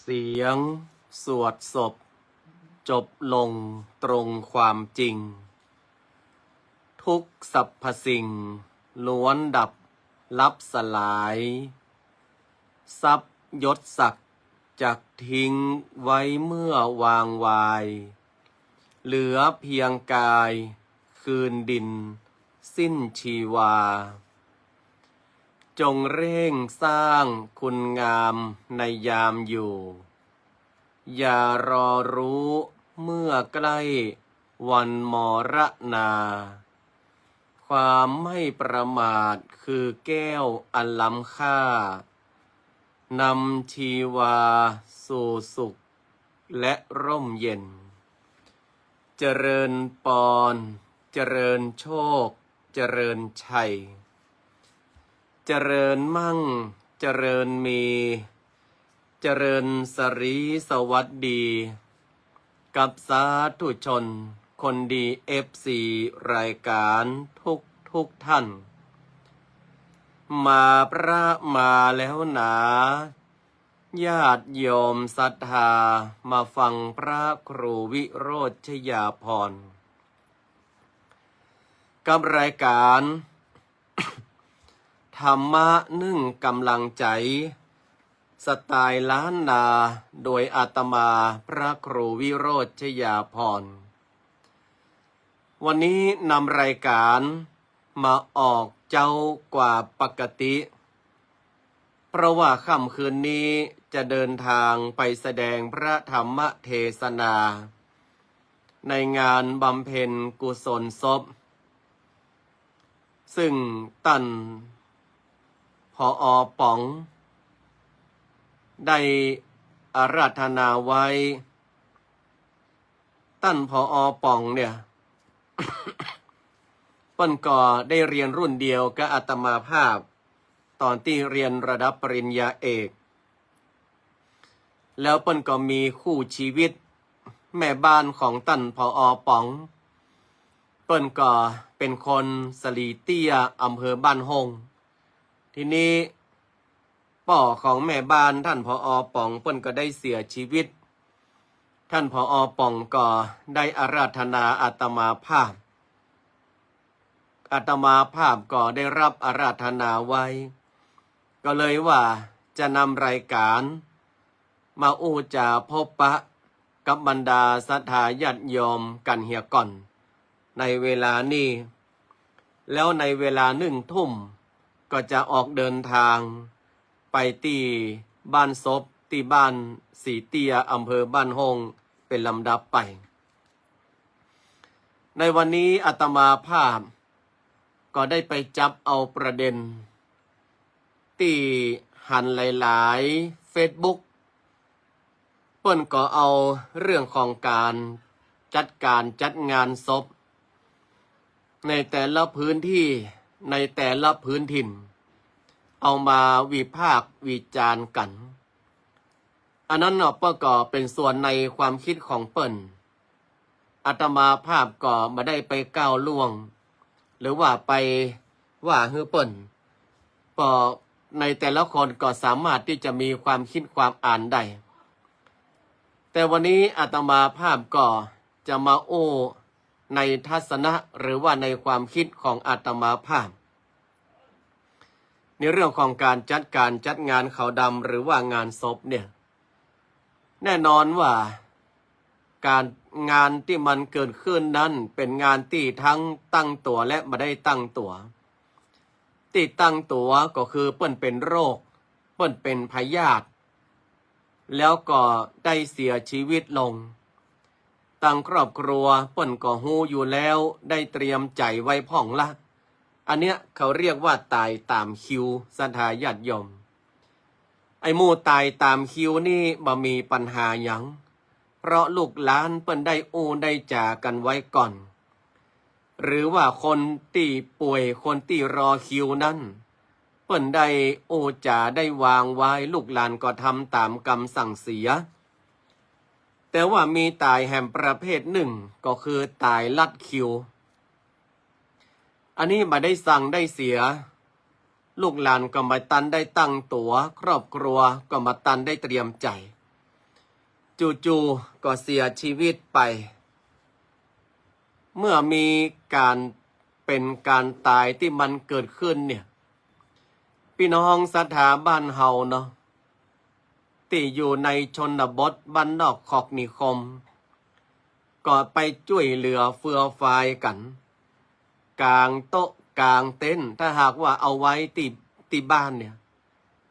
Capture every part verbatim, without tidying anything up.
เสียงสวดศพจบลงตรงความจริง ทุกสรรพสิ่งล้วนดับลับสลาย ทรัพย์ยศศักดิ์จักทิ้งไว้เมื่อวางวาย เหลือเพียงกายคืนดินสิ้นชีวา จงเร่งสร้างคุณงามในยามอยู่ อย่ารอรู้เมื่อใกล้วันมรณา ความไม่ประมาทคือแก้วอันล้ำค่า นำชีวาสู่สุขและร่มเย็น เจริญปอน เจริญโชค เจริญชัย เจริญมั่ง เจริญมี เจริญสรีสวัสดี กับสาธุชนคนดี เอฟซี รายก๋านทุกทุกท่าน มาพระมาแล้วหนา ญาติโยมศรัทธา มาฟังพระครูวิโรจน์ชยาภรณ์ กับรายก๋าน ธรรมะนึ่งกำลังใจ๋ สไตล์ล้านนา โดยอาตมาพระครูวิโรจน์ชยาภรณ์ วันนี้นำรายก๋านมาออกเจ๊ากว่าปกติ เพราะว่าค่ำคืนนี้จะเดินทางไปแสดงพระธรรมเทศนา ในงานบำเพ็ญกุศลศพ ซึ่งต้าน ผอ.ป๋อง ได้อาราธนาไว้ ต้าน ผอ.ป๋อง เนี่ย เปิ้นก็ได้เรียนรุ่นเดียวกับอาตมาภาพ ต๋อนตี้เรียนระดับปริญญาเอก แล้วเปิ้นก็มีคู่ชีวิต แม่บ้านของต้าน ผอ.ป๋อง เปิ้นก็เป๋นคนสะหลีเตี้ย อำเภอบ้านฮ่ง ทีนี้ป้อของแม่บ้านต้าน ผอ.ป๋อง เปิ้นก็ได้เสียชีวิต ต้าน ผอ.ป๋อง ก็ได้อาราธนาอาตมาภาพ อาตมาภาพก็ได้ฮับอาราธนาไว้ ก็เลยว่าจะนำรายก๋าน มาอู้จ๋าพบปะกับบรรดาศรัทธาญาติโยมกั๋นเหียก่อนในเวลานี้ แล้วในเวลาหนึ่งทุ่มก็จะออกเดินทางไปตี้บ้านศพ ตี้บ้านสีเตี้ย อำเภอบ้านโฮ่ง เป๋นลำดับไป ในวันนี้อาตมาภาพก็ได้ไปจับเอาประเด็น ตี้หันหลายๆ เฟซบุ๊ก เปิ้นก็เอาเรื่องของก๋านจัดก๋านจัดงานศพ ในแต่ละพื้นที่ ในแต่ละพื้นถิ่น เอามาวิพากษ์วิจารณ์กั๋น อันนั้นเนาะ เปิ้นก็เป๋นส่วนในความกึ๊ดของเปิ้น อาตมาภาพก็บ่ได้ไปก้าวล่วง หรือว่าไปว่าหื้อเปิ้น ก็ในแต่ละคนก็สามารถตี้จะมีความกึ๊ดความอ่านได้ แต่วันนี้อาตมาภาพก็จะมาอู้ในทัศนะ หรือว่าในความกึ๊ดของอาตมาภาพ ในเรื่องของก๋านจัดก๋านจัดงานขาวดำ หรือว่างานศพเนี่ย แน่นอนว่าก๋านงานตี้มันเกิดขึ้นนั้นเป๋นงานตี้ทั้งตั้งตั๋วและบ่ได้ตั้งตั๋ว ตี้ตั้งตั๋วก็คือเปิ้นเป๋นโรค เปิ้นเป๋นพยาธิ แล้วก็ได้เสียชีวิตลง ตังครอบครัวเปิ้นก็ฮู้อยู่แล้ว ได้เตรียมใจ๋ไว้พ่องละ อันเนี้ยเขาเรียกว่าต๋ายต๋ามคิว ศรัทธาญาติโยม ไอ้หมู่ต๋ายต๋ามคิวนี่บ่มีปัญหาหยัง เพราะลูกหลานเปิ้นได้อู้ได้จ๋ากั๋นไว้ก่อน หรือว่าคนตี้ป่วย คนตี้รอคิวนั้น เปิ้นได้อู้จ๋าได้วางไว้ ลูกหลานก็ทำต๋ามกำสั่งเสีย แต่ว่ามีต๋ายแหมประเภทนึ่ง ก็คือต๋ายลัดคิว อันนี้บ่ได้สั่งได้เสีย ลูกหลานก็บ่ตันได้ตั้งตั๋ว ครอบครัวก็บ่ตันได้เตรียมใจ๋ จู่ๆ ก็เสียชีวิตไป เมื่อมีก๋านเป๋นก๋านต๋ายตี้มันเกิดขึ้นเนี่ย ปี้น้องศรัทธาบ้านเฮาเนาะ ตี้อยู่ในชนบทบ้านนอกขอกนิคม ก็ไปจ้วยเหลือเฟือฟายกั๋น ก๋างโต๊ะก๋างเต็นท์ ถ้าหากว่าเอาไว้ตี้ ตี้บ้านเนี่ย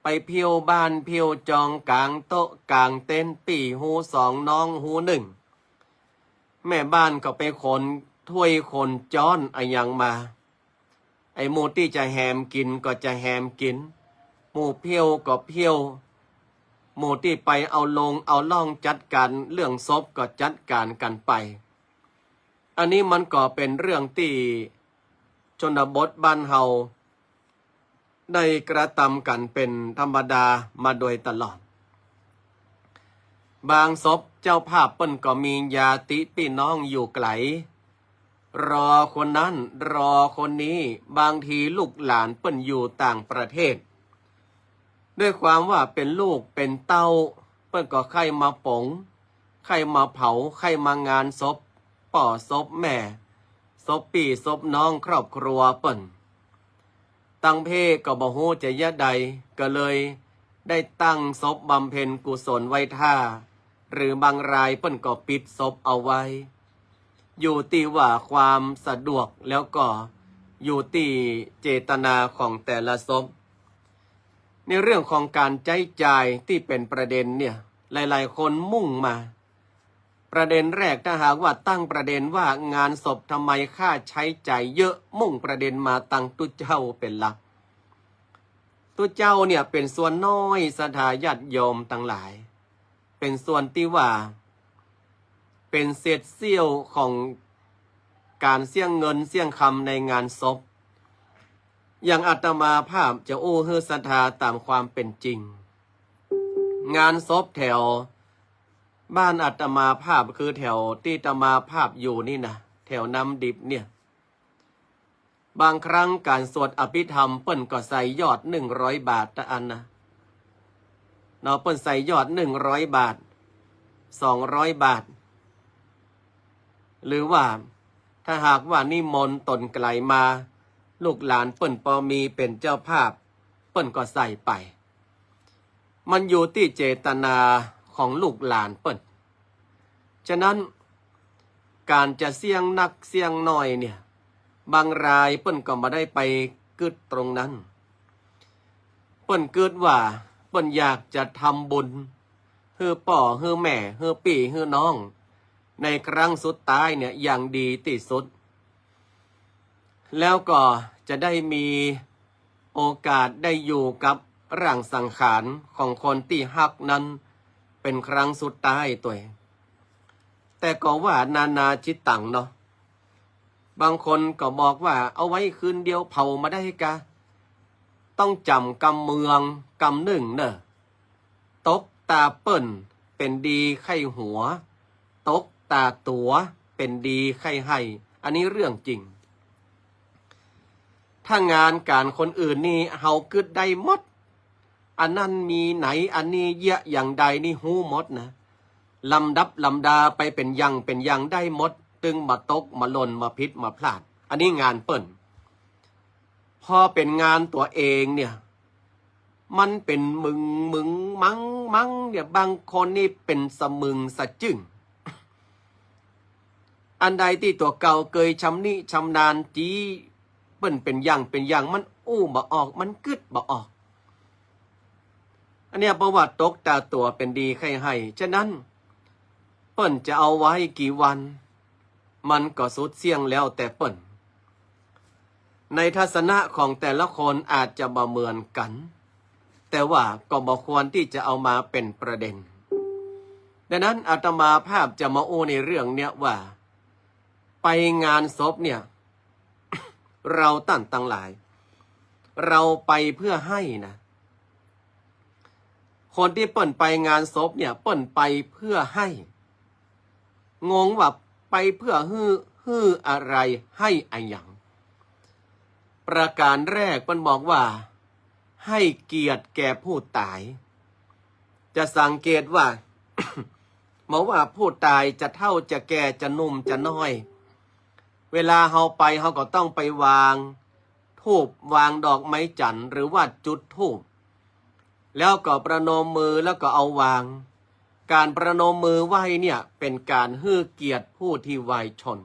ไปเพี้ยวบ้านเพี้ยวจอง ก๋างโต๊ะก๋างเต็นท์ ปี้ฮูสองน้องฮูนึ่ง แม่บ้านก็ไปขนถ้วยขนจ๊อนอะหยังมา ไอ้หมู่ตี้จะแหมกิ๋นก็จะแหมกิ๋น หมู่เพี้ยวก็เพี้ยว หมู่ตี้ไปเอาลงเอาล่องจัดก๋านเรื่องศพก็จัดก๋านกั๋นไป อันนี้มันก็เป๋นเรื่องตี้ชนบทบ้านเฮาได้กระตำกั๋นเป๋นธรรมดามาโดยตลอด บางศพเจ้าภาพเปิ้นก็มีญาติปี้น้องอยู่ไก๋ รอคนนั้นรอคนนี้ บางทีลูกหลานเปิ้นอยู่ต่างประเทศ ด้วยความว่าเป๋นลูกเป๋นเต้า เปิ้นก็ใค่มาป๋ง ใค่มาเผา ใค่มางานศพป้อศพแม่ ศพปี้ศพน้องครอบครัวเปิ้น ตังเพก็บ่ฮู้จะยะใด ก็เลยได้ตั้งศพบำเพ็ญกุศลไว้ท่า หรือบางรายเปิ้นก็ปิดศพเอาไว้ อยู่ตี้ว่าความสะดวก แล้วก็อยู่ตี้เจตนาของแต่ละศพ ในเรื่องของก๋านใจ๊จ่ายตี้เป๋นประเด็นเนี่ย หลายๆ คนมุ่งมา ประเด็นแรก ถ้าหากว่าตั้งประเด็นว่างานศพทำไมค่าใจ๊จ่ายเยอะ มุ่งประเด็นมาตังตุ๊เจ้าเป๋นหลัก ตุ๊เจ้าเนี่ยเป๋นส่วนน้อย ศรัทธาญาติโยมตังหลาย เป๋นส่วนตี้ว่าเป๋นเศษเสี้ยวของก๋านเสี้ยงเงินเสี้ยงคำในงานศพ อย่างอาตมาภาพจะอู้หื้อศรัทธาต๋ามความเป๋นจริง งานศพแถวบ้านอาตมาภาพ คือแถวตี้อาตมาภาพอยู่นี่นะ แถวน้ำดิบเนี่ย บางครั้งก๋านสวดอภิธรรมเปิ้นก็ใส่ยอดหนึ่งร้อยบาทตะอันนะ เนาะ เปิ้นใส่ยอดหนึ่งร้อยบาท สองร้อยบาท หรือว่าถ้าหากว่านิมนต์ต๋นไก๋มา ลูกหลานเปิ้นปอมีเป๋นเจ้าภาพ เปิ้นก็ใส่ไป มันอยู่ตี้เจตนา ของลูกหลานเปิ้น ฉะนั้นก๋านจะเสี้ยงนักเสี้ยงน้อยเนี่ย บางรายเปิ้นก็บ่ได้ไปกึ๊ดตรงนั้น เปิ้นกึ๊ดว่าเปิ้นอยากจะทำบุญหื้อป้อหื้อแม่หื้อปี้หื้อน้อง ในครั้งสุดท้ายเนี่ยอย่างดีตี้สุด แล้วก็จะได้มีโอกาสได้อยู่กับร่างสังขารของคนตี้ฮักนั้นเป็นครั้งสุดท้ายตวย แต่ก็ว่านานาจิตตังเนาะ บางคนก็บอกว่าเอาไว้คืนเดียวเผาบ่ได้กา ต้องจ๋ำกำเมืองกำนึ่งเน่อ ตกต๋าเปิ้นเป๋นดีใค่หัว ตกต๋าตั๋วเป๋นดีใค่ไห้ อันนี้เรื่องจริง ถ้างานก๋านคนอื่นนี่เฮากึ๊ดได้หมด อันนั้นมีไหน อันนี้เยียะอย่างใดนี่ฮู้หมดนะ ลำดับลำดาไปเป๋นอย่างเป๋นอย่างได้หมด ตึงบ่ตกบ่หล่นบ่ผิดบ่พลาด อันนี้งานเปิ้น พอเป๋นงานตั๋วเองเนี่ย มันเป๋นมึงมึงมังมังเนี่ย บางคนนี่เป๋นสะมึงสะจึ้ง อันใดตี้ตั๋วเก่าเกยชำนิชำนาญจี เปิ้นเป๋นอย่างเป๋นอย่าง มันอู้บ่ออก มันกึ๊ดบ่ออก อันเนี้ยเปิ้นว่าตกต๋าตั๋วเป๋นดีใค่ไห้ ฉะนั้นเปิ้นจะเอาไว้กี่วัน มันก็สุดเสี้ยงแล้วแต่เปิ้น ในทัศนะของแต่ละคนอาจจะบ่เหมือนกั๋น แต่ว่าก็บ่ควรตี้จะเอามาเป๋นประเด็น ดังนั้นอาตมาภาพจะมาอู้ในเรื่องเนี้ยว่า ไปงานศพเนี่ย เราต้านตังหลาย เราไปเพื่อให้นะ คนตี้เปิ้นไปงานศพเนี่ย เปิ้นไปเพื่อให้ งงว่าไปเพื่อหื้อ หื้ออะไร ให้อะหยัง ประก๋านแรกเปิ้นบอกว่า ให้เกียรติแก่ผู้ต๋าย จะสังเกตว่า บ่ว่าผู้ต๋ายจะเฒ่าจะแก่จะหนุ่มจะน้อย เวลาเฮาไปเฮาก็ต้องไปวางธูป วางดอกไม้จันทร์ หรือว่าจุดธูป แล้วก็ประนมมือ แล้วก็เอาวาง ก๋านประนมมือไหว้เนี่ยเป๋นก๋านหื้อเกียรติผู้ตี้วายชน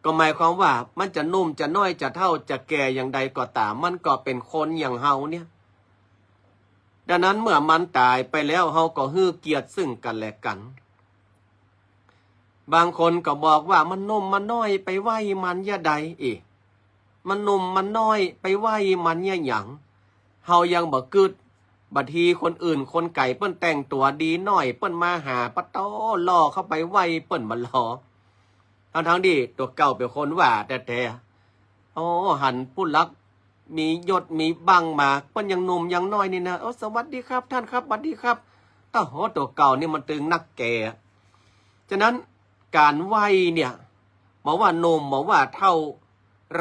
ก็หมายความว่ามันจะหนุ่มจะน้อยจะเฒ่าจะแก่อย่างใดก็ต๋าม มันก็เป๋นคนอย่างเฮาเนี่ย ดังนั้นเมื่อมันต๋ายไปแล้วเฮาก็หื้อเกียรติซึ่งกั๋นและกั๋น บางคนก็บอกว่ามันหนุ่มมันน้อยไปไหว้มันเยียะใด เอ๊ะ มันหนุ่มมันน้อยไปไหว้มันเยียะหยัง เฮายังบ่กึ๊ด บางทีคนอื่นคนไก๋เปิ้นแต่งตั๋วดีหน้อย เปิ้นมาหาปะโต้หล่อเข้าไปไหว้เปิ้นบ่หล่อ ทั้งๆ ตี้ตั๋วเก่าเป๋นคนหว้าแต๊ๆ โอ้ หันผู้หลักมียศมีบั้งมา เปิ้นยังหนุ่มยังน้อยนี่นะ โอ้ สวัสดีครับท่านครับ สวัสดีครับ โอ้โห ตั๋วเก่านี่มันตึงนักแก่ ฉะนั้นก๋านไหว้เนี่ย บ่ว่าหนุ่มบ่ว่าเฒ่า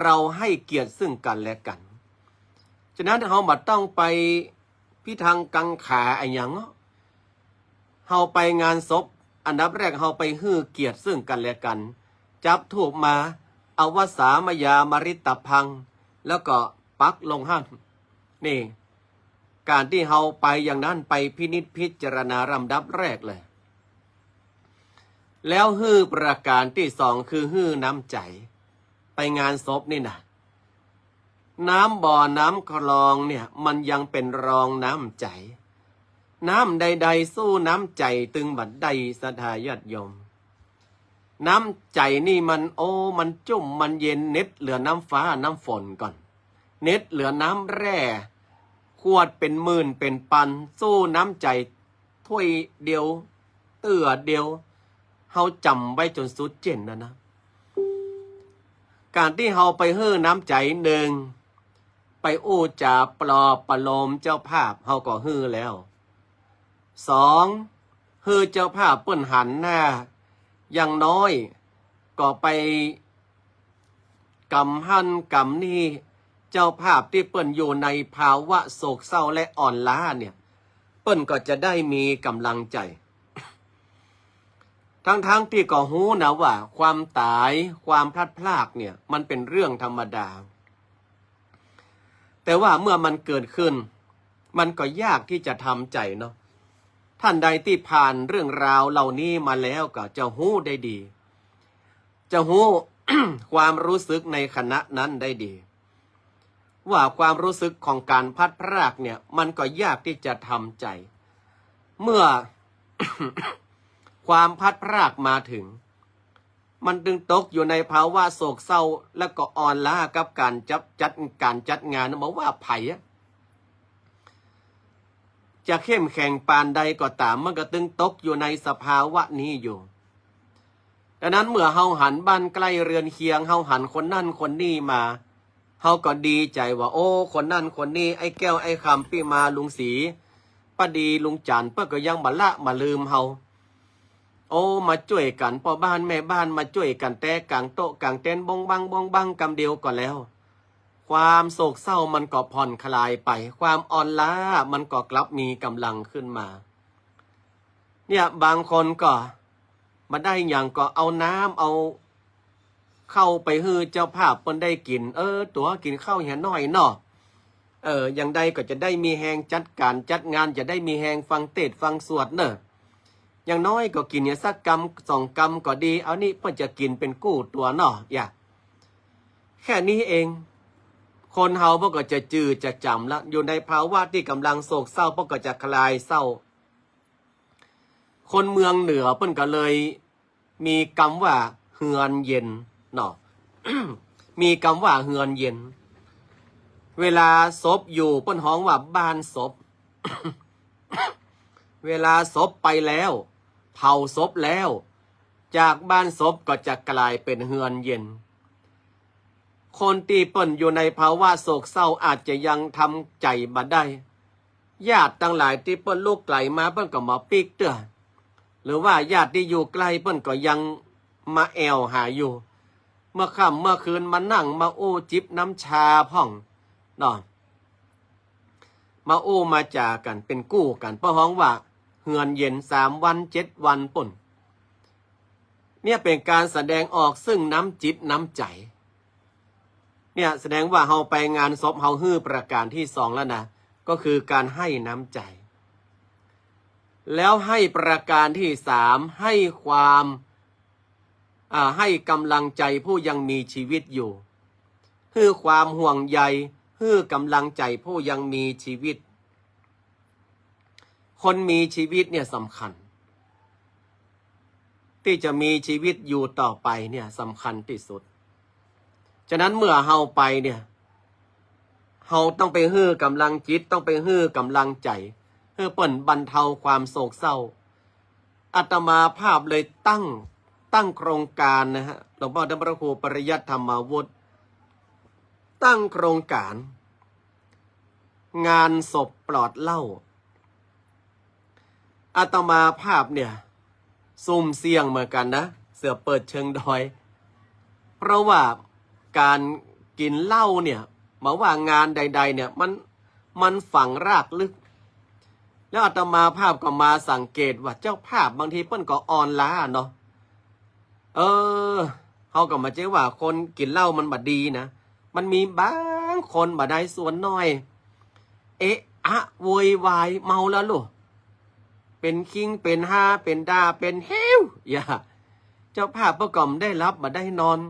เราให้เกียรติซึ่งกั๋นและกั๋น ฉะนั้นเฮาบ่ต้องไปพิทังกังขาอะหยังเนาะ เฮาไปงานศพ อันดับแรกเฮาไปหื้อเกียรติซึ่งกั๋นและกั๋น จับธูปมา อวสสามยามฤตภัง แล้วก็ปักลงหั้น นี่ ก๋านตี้เฮาไปอย่างนั้น ไปพินิจพิจารณาลำดับแรกเลย แล้วหื้อประก๋านตี้สองคือหื้อน้ำใจ๋ ไปงานศพนี่นะ น้ำบ่อน้ำคลองเนี่ย มันยังเป๋นรองน้ำใจ๋ น้ำใดๆ สู้น้ำใจ๋ตึงบ่ได้ ศรัทธาญาติโยม น้ำใจ๋นี่มัน โอ้ มันจุ่ม มันเย็น เน็ดเหลือน้ำฟ้าน้ำฝนก่อน เน็ดเหลือน้ำแร่ ขวดเป๋นหมื่นเป๋นปัน สู้น้ำใจ๋ถ้วยเดียว เตื้อเดียว เฮาจ๋ำไว้จ๋นสุดเจ๋นนะนะ ก๋านตี้เฮาไปหื้อน้ำใจ๋ นึ่ง ไปอู้จ๋าปลอบประโลมเจ้าภาพ เฮาก็หื้อแล้ว สอง หื้อเจ้าภาพเปิ้นหันหน้า อย่างน้อยก็ไปกำหั้นกำนี่ เจ้าภาพตี้เปิ้นอยู่ในภาวะโศกเศร้าและอ่อนล้าเนี่ย เปิ้นก็จะได้มีก๋ำลังใจ๋ ทั้งๆ ตี้ก็ฮู้นะว่าความต๋าย ความพลัดพรากเนี่ย มันเป๋นเรื่องธรรมดา แต่ว่าเมื่อมันเกิดขึ้น มันก็ยากตี้จะทำใจ๋เนาะ ท่านใดตี้ผ่านเรื่องราวเหล่านี้มาแล้วก็จะฮู้ได้ดี จะฮู้ ความรู้สึกในขณะนั้นได้ดี ว่าความรู้สึกของการพลัดพรากเนี่ย มันก็ยากที่จะทำใจ๋ เมื่อ ความพลัดพรากมาเถิง มันตึงตกอยู่ในภาวะโศกเศร้า และก็อ่อนล้ากับก๋านจัด จัด ก๋านจัดงาน บ่ว่าใผอะ จะเข้มแข็งปานใดก็ต๋าม มันก็ตึงตกอยู่ในสภาวะนี้อยู่ ดังนั้นเมื่อเฮาหันบ้านใก้เฮือนเคียง เฮาหันคนนั้นคนนี้มา เฮาก็ดีใจ๋ว่า โอ้ คนนั้นคนนี้ ไอ้แก้ว ไอ้คำ ปี้มา ลุงศรี ป้าดี ลุงจันทร์ เปิ้นก็ยังบ่ละบ่ลืมเฮา โอ้ มาจ้วยกั๋น ป้อบ้านแม่บ้าน มาจ้วยกั๋นแต๊ก๋างโต๊ะก๋างเต็นท์ บ้องบั้งบ้องบั้ง กำเดียวก็แล้ว ความโศกเศร้ามันก็ผ่อนคลายไป ความอ่อนล้ามันก็กลับมีก๋ำลังขึ้นมา เนี่ย บางคนก็บ่ได้หยังก็เอาน้ำเอาข้าวไปหื้อเจ้าภาพเปิ้นได้กิ๋น เออ ตั๋วกิ๋นข้าวเหียหน้อยเนาะ เออ อย่างใดก็จะได้มีแฮงจัดก๋านจัดงาน จะได้มีแฮงฟังเตสน์ฟังสวดเน่อ อย่างน้อยก็กิ๋นเหียสักกำสองกำก็ดี อันนี้เปิ้นจะกิ๋นเป๋นกู้ตั๋วเนาะ อย่า แค่นี้เอง คนเฮาเปิ้นก็จะจื้อจะจ๋ำละ อยู่ในภาวะตี้ก๋ำลังโศกเศร้า เปิ้นก็จะคลายเศร้า คนเมืองเหนือเปิ้นก็เลยมีกำว่าเฮือนเย็นเนาะ มีกำว่าเฮือนเย็น เวลาศพอยู่เปิ้นฮ้องว่าบ้านศพ เวลาศพไปแล้ว เผาศพแล้ว จากบ้านศพก็จะก๋ายเป๋นเฮือนเย็น คนตี้เปิ้นอยู่ในภาวะโศกเศร้าอาจจะยังทำใจ๋บ่ได้ ญาติตังหลายตี้เปิ้นลุกไก๋มาเปิ้นก็มาปิ๊กเตื้อ หรือว่าญาติตี้อยู่ใก้เปิ้นก็ยังมาแอ่วหาอยู่ เมื่อค่ำเมื่อคืนมานั่งมาอู้จิบน้ำชาพ่องเนาะ มาอู้มาจ๋ากั๋นเป๋นกู้กั๋น เปิ้นฮ้องว่าเฮือนเย็น สามวันเจ็ดวันปู้น เนี่ยเป๋นก๋านแสดงออกซึ่งน้ำจิตน้ำใจ๋ เนี่ยแสดงว่าเฮาไปงานศพเฮาหื้อประก๋านตี้สองแล้วนะ ก็คือก๋านหื้อน้ำใจ๋ แล้วหื้อประก๋านตี้สาม หื้อความ อ่า หื้อก๋ำลังใจ๋ผู้ยังมีจีวิตอยู่ หื้อความห่วงใย หื้อก๋ำลังใจ๋ผู้ยังมีจีวิต คนมีจีวิตเนี่ยสำคัญ ตี้จะมีจีวิตอยู่ต่อไปเนี่ยสำคัญตี้สุด ฉะนั้นเมื่อเฮาไปเนี่ย เฮาต้องไปหื้อก๋ำลังจิต ต้องไปหื้อก๋ำลังใจ๋ หื้อเปิ้นบรรเทาความโศกเศร้า อาตมาภาพเลยตั้ง ตั้งโครงก๋านนะฮะ หลวงป้อท่านพระครูปริยัติธรรมาวุฒิ ตั้งโครงก๋าน งานศพปลอดเหล้า อาตมาภาพเนี่ย ซุ่มเสี่ยงเหมือนกั๋นนะ เสือเปิดเชิงดอย เพราะว่าก๋านกิ๋นเหล้าเนี่ย บ่ว่างานใดๆ เนี่ย มัน มันฝังรากลึก แล้วอาตมาภาพก็มาสังเกตว่าเจ้าภาพบางทีเปิ้นก็อ่อนล้าเนาะ เออ เฮาก็บ่ใจ้ว่าคนกิ๋นเหล้ามันบ่ดีนะ มันมีบางคนบ่ได้ส่วนน้อย เอะอะโวยวาย เมาแล้วลูก เป๋นคิง เป๋นฮา เป๋นด่า เป๋นเฮว อย่า เจ้าภาพเปิ้นก็บ่ได้หลับบ่ได้นอน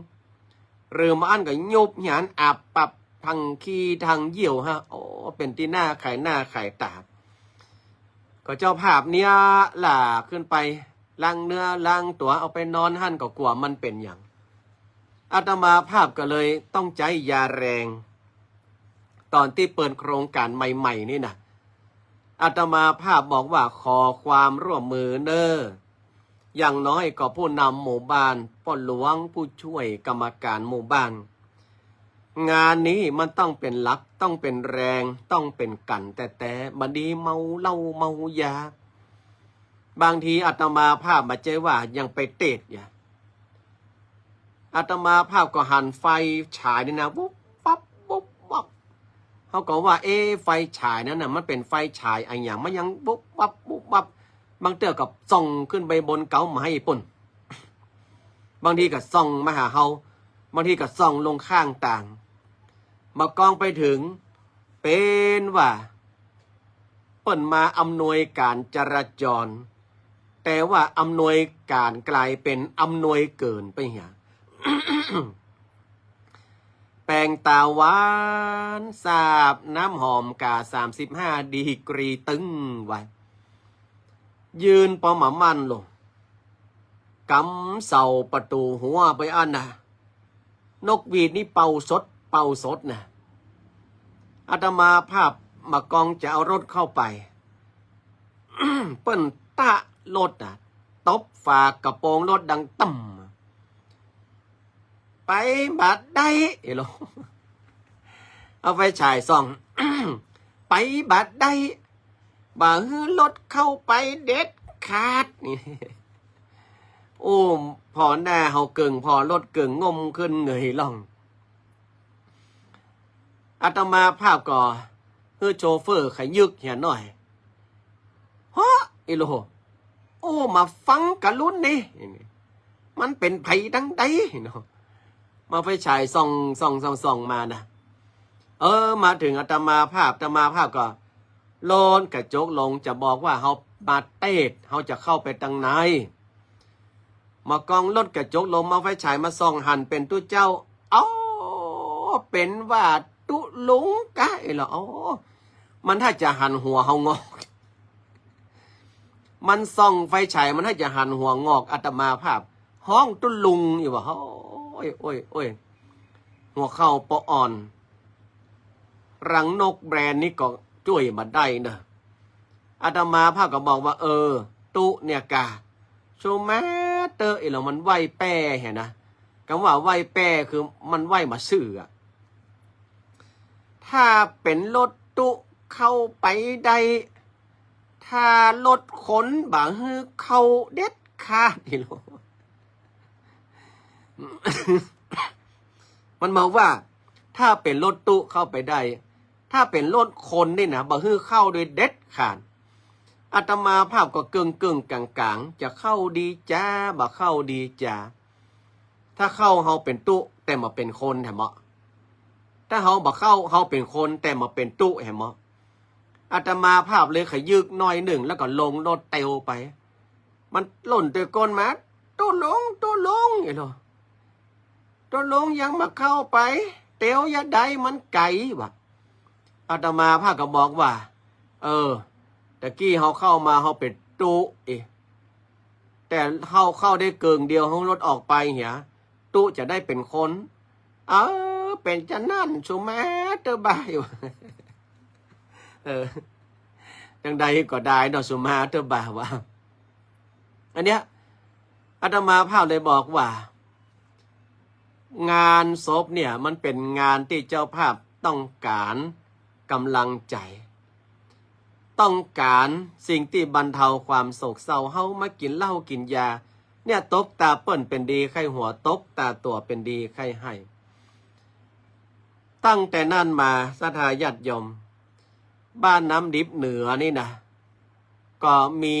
หรือบ่อั้นก็ยุบหยานอับปับ ทั้งขี้ทั้งเยี่ยวฮะ โอ้ เป๋นตี้หน้าขายหน้าขายต๋า ก็เจ้าภาพเนี่ยล่ะขึ้นไปล้างเนื้อล้างตั๋ว เอาไปนอนหั้นก็กั๋วมันเป๋นหยัง อาตมาภาพก็เลยต้องใจ๊ยาแรง ต๋อนตี้เปิดโครงก๋านใหม่ๆ นี่นะ อาตมาภาพบอกว่าขอความร่วมมือเน่อ อย่างน้อยก็ผู้นำหมู่บ้าน ป้อหลวง ผู้จ้วยกรรมก๋านหมู่บ้าน งานนี้มันต้องเป๋นหลัก ต้องเป๋นแรง ต้องเป๋นกั๋นแต๊ๆ บ่ดีเมาเหล้าเมายา บางทีอาตมาภาพบ่ใจ้ว่ายังไปเตสน์อย่า อาตมาภาพก็หันไฟฉายนี่นะ วุบวับ วุบวับ เฮาก็ว่า เอ๊ะ ไฟฉายนั้นน่ะ มันเป๋นไฟฉายอะหยัง มันยังวุบวับ วุบวับ บางเตื้อก็ส่องขึ้นไปบนเก๊าไม้ปู้น บางทีก็ส่องมาหาเฮา บางทีก็ส่องลงข้างตาง มากองไปเถิง เป๋นว่า ปิ้นมาอำนวยก๋านจราจ๋ร แต่ว่าอำนวยก๋านก๋ายเป๋นอำนวยเกิ๋นไปเหีย แป๋งต๋าหวานสาบ น้ำหอมก๋า สามสิบห้าดีกรีตึงไว้ ยืนปอหม่ามั่นลง ก๋ำเสาประตู๋หัวไปอั้นนะ นกหวีดนี่เป่าสด เป่าสดนะ อาตมาภาพบ่ากองจะเอารถเข้าไป เปิ้นตะรถนะ ตบฝากระโปรงรถดังตึ้ม ไปบ่ได้ เอ้ยโล เอาไฟฉายส่อง ไปบ่ได้ บ่หื้อรถเข้าไปเด็ดขาด นี่ โอ้ ผ่อหน้าเฮาเกิ่ง ผ่อรถเกิ่ง งมขึ้นเงยล่อง อาตมาภาพก็หื้อโชเฟอร์ขยึกเหียหน้อย เฮ้อ เอ้ยโล โอ้ มาฟังกะลุ้นนี่ มันเป๋นใผตังใดเนาะ มาไฟฉายส่อง ส่อง ส่อง ส่องมานะ เออ มาเถิงอาตมาภาพ อาตมาภาพก็โล่นกระจกลง จะบอกว่าเฮามาเตศน์ เฮาจะเข้าไปตังใน บ่ากองลดกระจกลง มาไฟฉายมาส่อง หันเป๋นตุ๊เจ้า เอ้า เป๋นว่าตุ๊ลุงกะ เอ้ยเหรอ อ๋อ มันถ้าจะหันหัวเฮางอก มันส่องไฟฉาย มันถ้าจะหันหัวงอก อาตมาภาพฮ้องตุ๊ลุงอยู่ว่า โอ้ย โอ้ย โอ้ย หัวเข่าปออ่อน รังนกแบรนด์นี้ก็จ้วยบ่ได้เนอะ อาตมาภาพก็บอกว่า เออ ตุ๊เนี่ยกะ สุมาเตอร์ เอ้ยเหรอ มันไหว้แป้เหียนะ กำว่าไหว้แป้คือมันไหว้บ่ซื่ออะ ถ้าเป๋นรถตุ๊เข้าไปได้ ถ้ารถขนบ่หื้อเข้าเด็ดขาด เอ้ยโล มันมาว่า ถ้าเป๋นรถตุ๊เข้าไปได้ ถ้าเป๋นรถขนนี่นะ บ่หื้อเข้าโดยเด็ดขาด อาตมาภาพก็เกิ่งๆ ก๋างๆ จะเข้าดีจา บ่เข้าดีจา ถ้าเข้าเฮาเป๋นตุ๊ แต่บ่เป๋นคนแหมเนาะ ถ้าเฮาบ่เข้า เฮาเป๋นคน แต่บ่เป๋นตุ๊แหมเนาะ อาตมาภาพเลยขยึกหน้อยนึ่ง แล้วก็ลงรถเตียวไป มันล่นตะโกนมา ตุ๊ลุง ตุ๊ลุง เอ้ยโล ตุ๊ลุงยังบ่เข้าไป เตียวจะใดมันไก๋ ว่า อาตมาภาพก็บอกว่า เออ ตะกี้เฮาเข้ามาเฮาเป๋นตุ๊เอ้ย แต่เฮาเข้าได้เกิ่งเดียว เฮารถออกไปเหีย ตุ๊จะได้เป๋นคน เออ เป๋นจานั้น สุมาเตอร์บ่า อยู่ เออ จังใดก็ได้เนาะ สุมาเตอร์บ่า ว่า อันเนี้ย อาตมาภาพเลยบอกว่า งานศพเนี่ยมันเป๋นงานตี้เจ้าภาพต้องก๋านก๋ำลังใจ๋ ต้องก๋านสิ่งตี้บรรเทาความโศกเศร้า เฮามากิ๋นเหล้ากิ๋นยา เนี่ยตกตาเปิ้นเป๋นดีใค่หัว ตกตาตั๋วเป๋นดีใค่ไห้ ตั้งแต่นั้นมาศรัทธาญาติโยม บ้านน้ำดิบเหนือนี่นะ ก็มี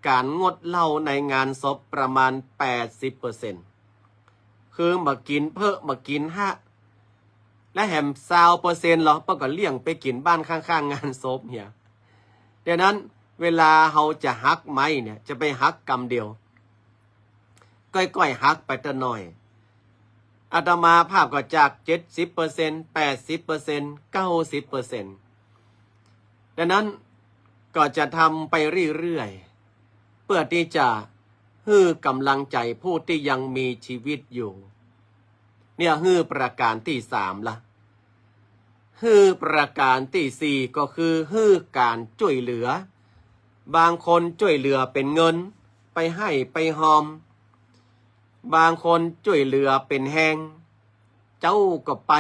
ก๋านงดเหล้าในงานศพประมาณแปดสิบเปอร์เซ็นต์ คือบ่กิ๋นเพิ่ม บ่กิ๋นฮะ และแหมซาวเปอร์เซ็นต์ลอ เปิ้นก็เลี่ยงไปกิ๋นบ้านข้างๆ งานศพเหีย ดังนั้นเวลาเฮาจะหักไม้เนี่ย จะไปหักกำเดียว ก้อยๆ หักไปตะหน้อย อาตมาภาพก็จากเจ็ดสิบเปอร์เซ็นต์ แปดสิบเปอร์เซ็นต์ เก้าสิบเปอร์เซ็นต์ ดังนั้นก็จะทำไปเรื่อยๆ เปื้อตี้จะหื้อก๋ำลังใจ๋ผู้ตี้ยังมีจีวิตอยู่ เนี่ยหื้อประก๋านตี้สามละ หื้อประก๋านตี้สี่ก็คือหื้อก๋านจ้วยเหลือ บางคนจ้วยเหลือเป๋นเงิน ไปไห้ไปฮอม บางคนจ้วยเหลือเป๋นแฮง เจ๊าก็ไป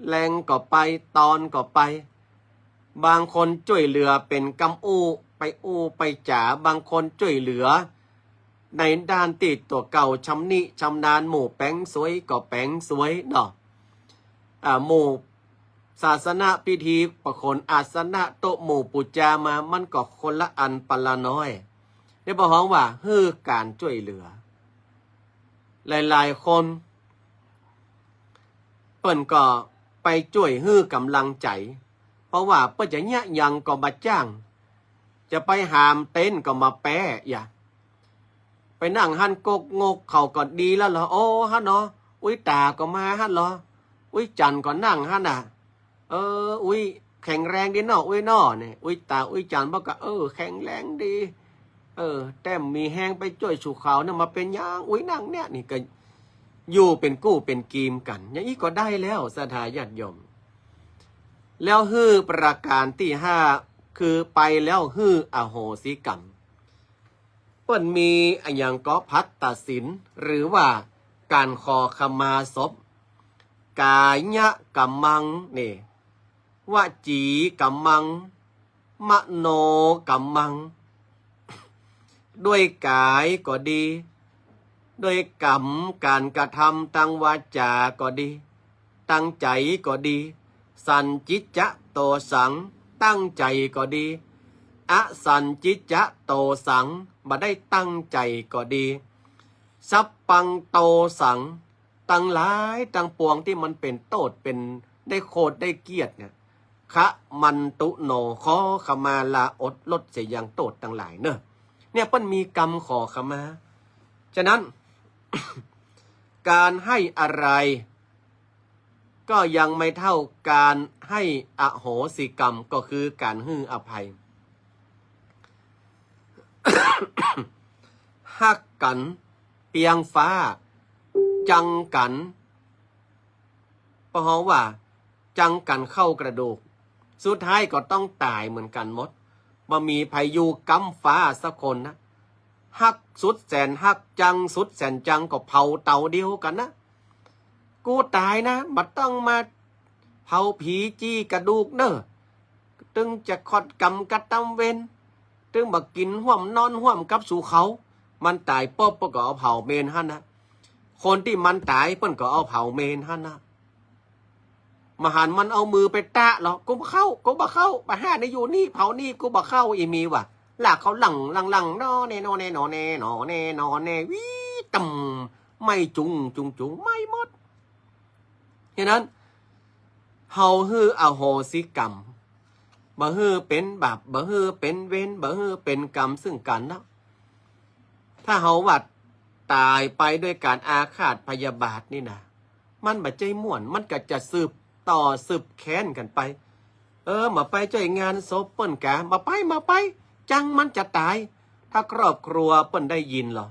แลงก็ไป ตอนก็ไป บางคนจ้วยเหลือเป๋นกำอู้ ไปอู้ไปจ๋า บางคนจ้วยเหลือในด้านตี้ตั๋วเก่าชำนิชำนาญ หมู่แป๋งสวยก็แป๋งสวยเนาะ อ่า หมู่ศาสนพิธีประโคนอาสนะโต๊ะหมู่ปู๋จามา มันก็คนละอันปะละน้อย เนี่ยบ่ฮ้องว่าหื้อก๋านจ้วยเหลือ หลายๆ คน เปิ้นก็ไปจ้วยหื้อก๋ำลังใจ๋ เพราะว่าเปิ้นจะเยียะหยังก็บ่าจ้าง จะไปหามเต็นท์ก็บ่าแป๊ อย่า ไปนั่งหั้นกกงกเขาก็ดีแล้วเหรอ โอ้ หั้นเนาะ อุ๊ยต๋าก็มาหั้นเหรอ อุ๊ยจั๋นก็นั่งหั้นน่ะ เออ อุ๊ยแข็งแรงดีเนาะ อุ๊ยเนาะ เนี่ย อุ๊ยต๋า อุ๊ยจั๋นบอกก็ เออ แข็งแรงดี เออ แต้มมีแฮงไปจ้วยสู่เขาเนี่ย มาเป๋นหยัง อุ๊ยนั่งเนี่ย นี่ก็อยู่เป๋นกู้เป๋นกีมกั๋น อย่างอี้ก็ได้แล้ว ศรัทธาญาติโยม แล้วหื้อประก๋านตี้ห้า คือไปแล้วหื้ออโหสิกรรม เปิ้นมีอะหยังก็ภัตตสิน หรือว่าก๋านขอขมาศพ ก๋ายะกัมมัง นี่ วจีกัมมัง มโนกัมมัง ด้วยก๋ายก็ดี ด้วยกรรมก๋านกระทำตางวาจาก็ดี ตางใจ๋ก็ดี สัญญิจจะโตสัง ตั้งใจ๋ก็ดี อสัญญิจจะโตสัง บ่ได้ตั้งใจ๋ก็ดี สัพพังโตสัง ตังหลายตังปวงตี้มันเป๋นโต้ษ เป๋นได้โขดได้เกียรติเนี่ย ขมันตุโน ขอขมาลาอดลดเสียยังโต้ษตังหลายเน่อ เนี่ยเปิ้นมีกรรมขอขมา ฉะนั้น ก๋านหื้ออะไร ก็ยังไม่เท่าก๋านหื้ออโหสิกรรม ก็คือก๋านหื้ออภัย ฮักกั๋นเปียงฟ้า จังกั๋น ปะฮ้องว่า จังกั๋นเข้ากระดูก สุดท้ายก็ต้องต๋ายเหมือนกั๋นหมด บ่มีใผอยู่ก้ำฟ้าสักคนนะ ฮักสุดแสนฮัก จังสุดแสนจัง ก็เผาเต๋าเดียวกั๋นนะ กูต๋ายนะ บ่ต้องมาเผาผีจี้กระดูกเน่อ ตึงจะขอดกรรมกระตำเวร ตึงบ่กิ๋นฮ่วมนอนฮ่วมกับสูเขา มันต๋ายปุ๊บเปิ้นก็เอาเผาเมนหั้นนะ คนตี้มันต๋ายเปิ้นก็เอาเผาเมนหั้นนะ บ่หันมันเอามือไปแตะหรอก กูบ่เข้า กูบ่เข้า บ่ห้าในอยู่นี่ เผานี่ กูบ่เข้า อีมีว่ะ ลากเขาหลั่งหลั่งหลั่ง นอแน่ นอแน่ นอแน่ นอแน่ นอแน่ วี๊ ตึ้ม ไหม้จุง จุง จุง ไหม้หมด ฉะนั้น เฮาหื้ออโหสิกรรม บ่หื้อเป๋นบาป บ่หื้อเป๋นเวร บ่หื้อเป๋นกรรมซึ่งกั๋นนะ ถ้าเฮาว่าต๋ายไปด้วยก๋านอาฆาตพยาบาทนี่นะ มันบ่ใจ้ม่วน มันก็จะสืบต่อสืบแค้นกั๋นไป เออ บ่ไปจ้วยงานศพเปิ้นกา บ่ไป บ่ไป จังมันจะต๋าย ถ้าครอบครัวเปิ้นได้ยินหรอ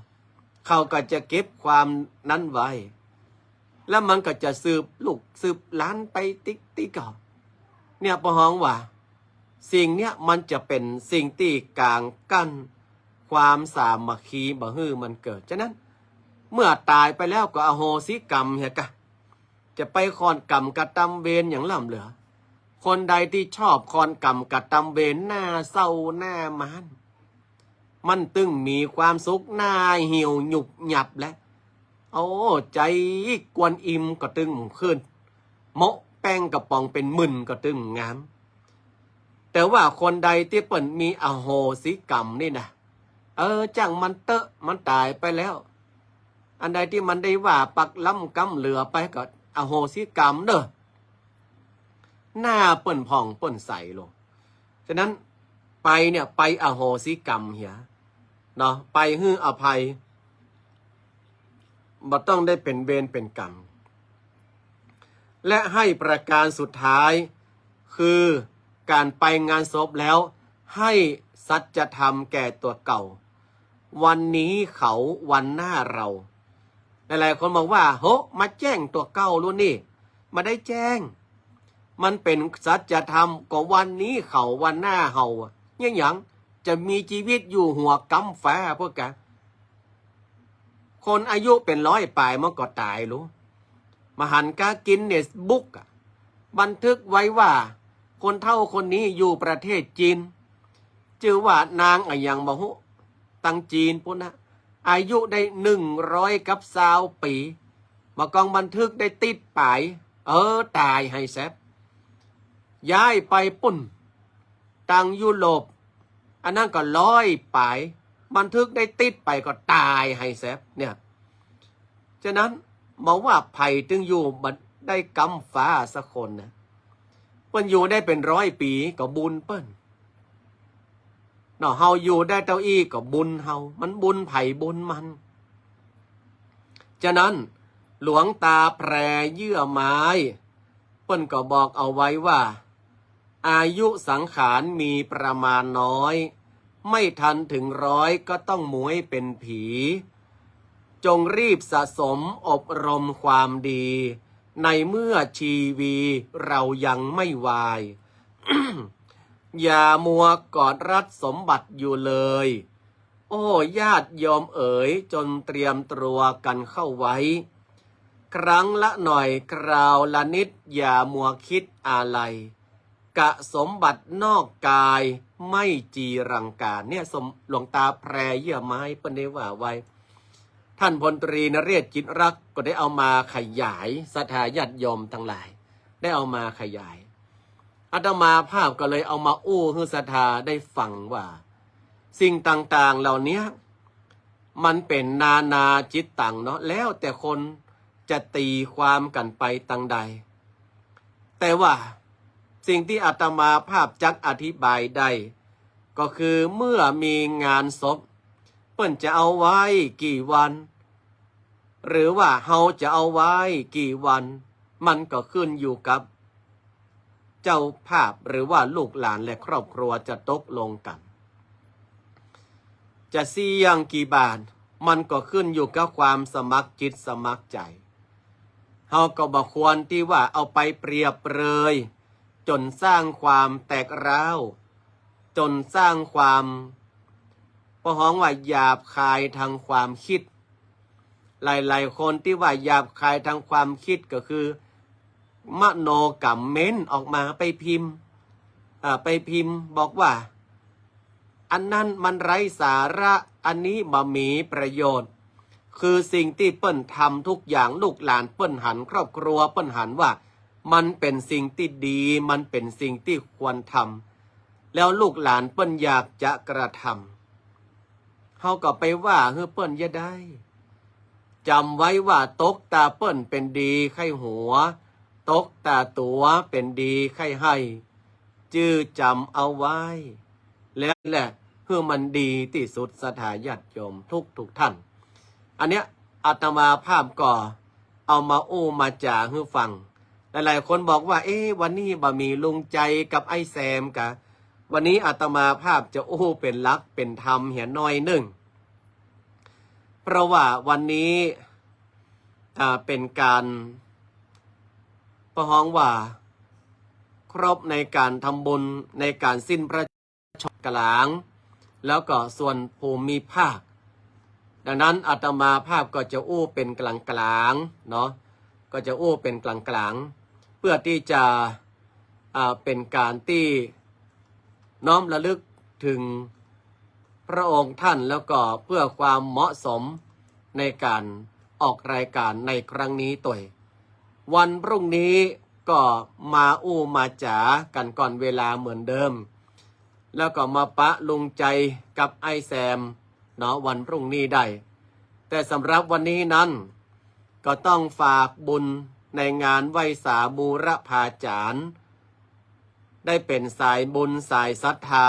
เขาก็จะเก็บความนั้นไว้ แล้วมันก็จะสืบลูกสืบหลานไปติ๊กติ๊กก่อ เนี่ยปะฮ้องว่า สิ่งเนี้ยมันจะเป๋นสิ่งตี้ก๋างกั้นความสามัคคีบ่หื้อมันเกิด ฉะนั้น เมื่อต๋ายไปแล้วก็อโหสิกรรมเหียกะ จะไปขอดกรรมกระตำเวรหยังล้ำเหลือ คนใดตี้ชอบขอดกรรมกระตำเวร หน้าเศร้าหน้าม้าน มันตึงมีความสุข หน้าเหี่ยวหยุบหยับแล โอ้ ใจ๋กวนอิมก็ตึงขึ้น โมะแป้งกระป๋องเป๋นหมื่นก็ตึงงาม แต่ว่าคนใดตี้เปิ้นมีอโหสิกรรมนี่นะ เออ จ้างมันเต๊อะ มันต๋ายไปแล้ว อันใดตี้มันได้ว่าปากล้ำกำเหลือไปก็อโหสิกรรมเน่อ หน้าเปิ้นผ่องเปิ้นใสลง ฉะนั้นไปเนี่ยไปอโหสิกรรมเหียเนาะ ไปหื้ออภัย บ่ต้องได้เป๋นเวรเป๋นกรรม และหื้อประก๋านสุดท้าย คือก๋านไปงานศพแล้ว หื้อสัจธรรมแก่ตั๋วเก่า วันนี้เขา วันหน้าเรา หลายๆ คนบอกว่า โห มาแจ้งตั๋วเก่าลูกนี่ บ่ได้แจ้ง มันเป๋นสัจธรรม ก็วันนี้เขา วันหน้าเฮา เนี่ยหยัง จะมีจีวิตอยู่หัวก้ำฟ้าพวกกะ คนอายุเป๋นร้อยป๋ายมันก็ต๋ายลูก บ่หันกา กินเนสบุ๊กอะ บันทึกไว้ว่า คนเฒ่าคนนี้อยู่ประเทศจีน จื้อว่านางอะหยังบ่ฮู้ ตังจีนปู้นนะ อายุได้หนึ่งร้อยกับซาวปี๋ บ่กองบันทึกได้ติดป๋าย เออ ต๋ายไฮแซบ ย้ายไปปู้น ตังยุโรป อันนั้นก็ร้อยป๋าย บันทึกได้ติดไปก็ต๋ายไฮแซบ เนี่ย ฉะนั้น บ่ว่าใผตึงอยู่บ่ได้ก้ำฟ้าสักคนนะ เปิ้นอยู่ได้เป๋นร้อยปี๋ก็บุญเปิ้น เนาะ เฮาอยู่ได้เต้าอี้ก็บุญเฮา มันบุญใผบุญมัน ฉะนั้นหลวงตาแพรเยื่อไม้ เปิ้นก็บอกเอาไว้ว่า อายุสังขารมีประมาณน้อย ไม่ทันถึงร้อยก็ต้องหมวยเป๋นผี จงรีบสะสมอบรมความดี ในเมื่อชีวีเรายังไม่วาย อย่ามัวกอดรัดสมบัติอยู่เลย โอ้ ญาติโยมเอ๋ย จงเตรียมตัวกั๋นเข้าไว้ ครั้งละหน่อยคราวละนิด อย่ามัวคิดอาลัย กะสมบัตินอกกายไม่จีรังกา เนี่ย สม- หลวงตาแพรเยื่อไม้เปิ้นได้ว่าไว้ ท่านพลตรีนเรศ จิตรักษ์ ก็ได้เอามาขยาย ศรัทธาญาติโยมตังหลาย ได้เอามาขยาย อาตมาภาพก็เลยเอามาอู้หื้อศรัทธาได้ฟังว่า สิ่งต่างๆ เหล่าเนี้ย มันเป๋นนานาจิตตังเนาะ แล้วแต่คนจะตีความกั๋นไปตังใด แต่ว่าสิ่งตี้อาตมาภาพจักอธิบายได้ ก็คือเมื่อมีงานศพ เปิ้นจะเอาไว้กี่วัน หรือว่าเฮาจะเอาไว้กี่วัน มันก็ขึ้นอยู่กับเจ้าภาพหรือว่าลูกหลานและครอบครัวจะตกลงกั๋น จะเสี้ยงกี่บาท มันก็ขึ้นอยู่กับความสมัครจิตสมัครใจ๋ เฮาก็บ่ควรตี้ว่าเอาไปเปรียบเปรย จ๋นสร้างความแตกร้าว จ๋นสร้างความ เปิ้นฮ้องว่าหยาบคายตางความกึ๊ด หลายๆ คนตี้ว่าหยาบคายตางความกึ๊ดก็คือ มโนกรรมเม้นออกมาไปพิมพ์ อ่า ไปพิมพ์บอกว่า อันนั้นมันไร้สาระ อันนี้บ่มีประโยชน์ คือสิ่งตี้เปิ้นทำทุกอย่าง ลูกหลานเปิ้นหัน ครอบครัวเปิ้นหันว่า มันเป๋นสิ่งตี้ดี มันเป๋นสิ่งตี้ควรทำ แล้วลูกหลานเปิ้นอยากจะกระทำ เฮาก็ไปว่าหื้อเปิ้นอย่าได้ จ๋ำไว้ว่าตกตาเปิ้นเป๋นดีใค่หัว ตกตาตั๋วเป๋นดีใค่ไฮ่ จื้อจ๋ำเอาไว้ แล้วแหละหื้อมันดีตี้สุด ศรัทธาญาติโยมทุกๆ ท่าน อันเนี้ยอาตมาภาพก็เอามาอู้มาจ๋าหื้อฟัง หลายๆ คนบอกว่า เอ๊ะ วันนี้บ่มีลุงใจ๋กับไอ้แซมกา วันนี้อาตมาภาพจะอู้เป๋นหลักเป๋นธรรมเหียหน้อยนึ่ง เพราะว่าวันนี้ อ่า เป๋นก๋าน เปิ้นฮ้องว่า ครบในก๋านทำบุญในก๋านสิ้นพระชนม์กลาง แล้วก็ส่วนภูมิภาค ดังนั้นอาตมาภาพก็จะอู้เป๋นกลางๆ เนาะ ก็จะอู้เป๋นกลางๆ เพื่อตี้จะ อ่า เป๋นก๋านตี้น้อมระลึกเถิงพระองค์ท่าน แล้วก็เพื่อความเหมาะสมในก๋านออกรายการในครั้งนี้ตวย วันพรุ่งนี้ก็มาอู้มาจ๋ากั๋นก่อนเวลาเหมือนเดิม แล้วก็มาปะลุงใจ๋กับไอ้แซมเนาะ วันพรุ่งนี้ได้ แต่สำหรับวันนี้นั้น ก็ต้องฝากบุญในงานไหว้สาบูรพาจารย์ ได้เป๋นสายบุญสายศรัทธา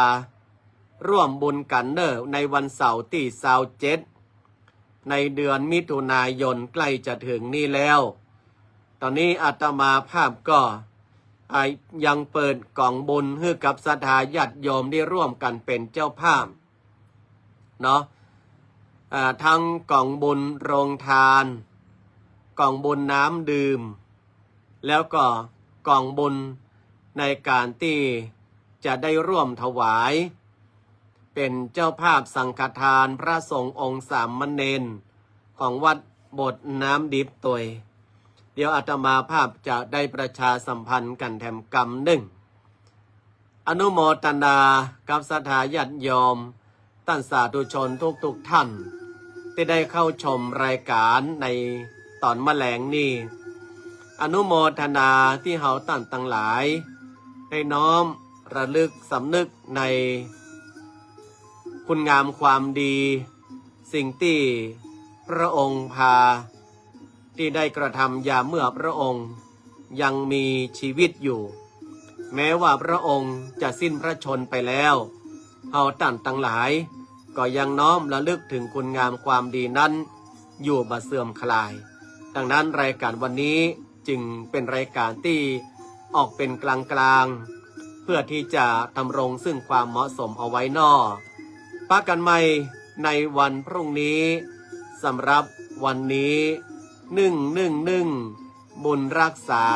ร่วมบุญกั๋นเน่อ ในวันเสาร์ตี้ซาวเจ็ด ในเดือนมิถุนายนใกล้จะเถิงนี้แล้ว ต๋อนนี้อาตมาภาพก็ อ่า ยังเปิดก๋องบุญหื้อกับศรัทธาญาติโยมได้ร่วมกั๋นเป๋นเจ้าภาพ เนาะ อ่า ทั้งก๋องบุญโรงทาน ก๋องบุญน้ำดื่ม แล้วก็ก๋องบุญในก๋านตี้จะได้ร่วมถวาย เป๋นเจ้าภาพสังฆทานพระสงฆ์องค์สามเณรของวัดโบสถ์น้ำดิบตวย เดี๋ยวอาตมาภาพจะได้ประชาสัมพันธ์กั๋นแถมกำนึ่ง อนุโมทนากับศรัทธาญาติโยม ต้านสาธุชนทุกๆ ท่าน ตี้ได้เข้าชมรายก๋านในต๋อนมะแลงนี้ อนุโมทนาตี้เฮาต้านตังหลาย ได้น้อมระลึกสำนึกในคุณงามความดี สิ่งตี้พระองค์พา ตี้ได้กระทำยามเมื่อพระองค์ยังมีชีวิตอยู่ แม้ว่าพระองค์จะสิ้นพระชนม์ไปแล้ว เฮาต้านตังหลายก็ยังน้อมระลึกเถิงคุณงามความดีนั้นอยู่บ่เสื่อมคลาย ดังนั้นรายก๋านวันนี้จึงเป๋นรายก๋านตี้ออกเป๋นกลางๆ เพื่อตี้จะดำรงซึ่งความเหมาะสมเอาไว้น้อ ปะกั๋นใหม่ในวันพรุ่งนี้ สำหรับวันนี้ นึ่งนึ่งนึ่ง บุญรักษา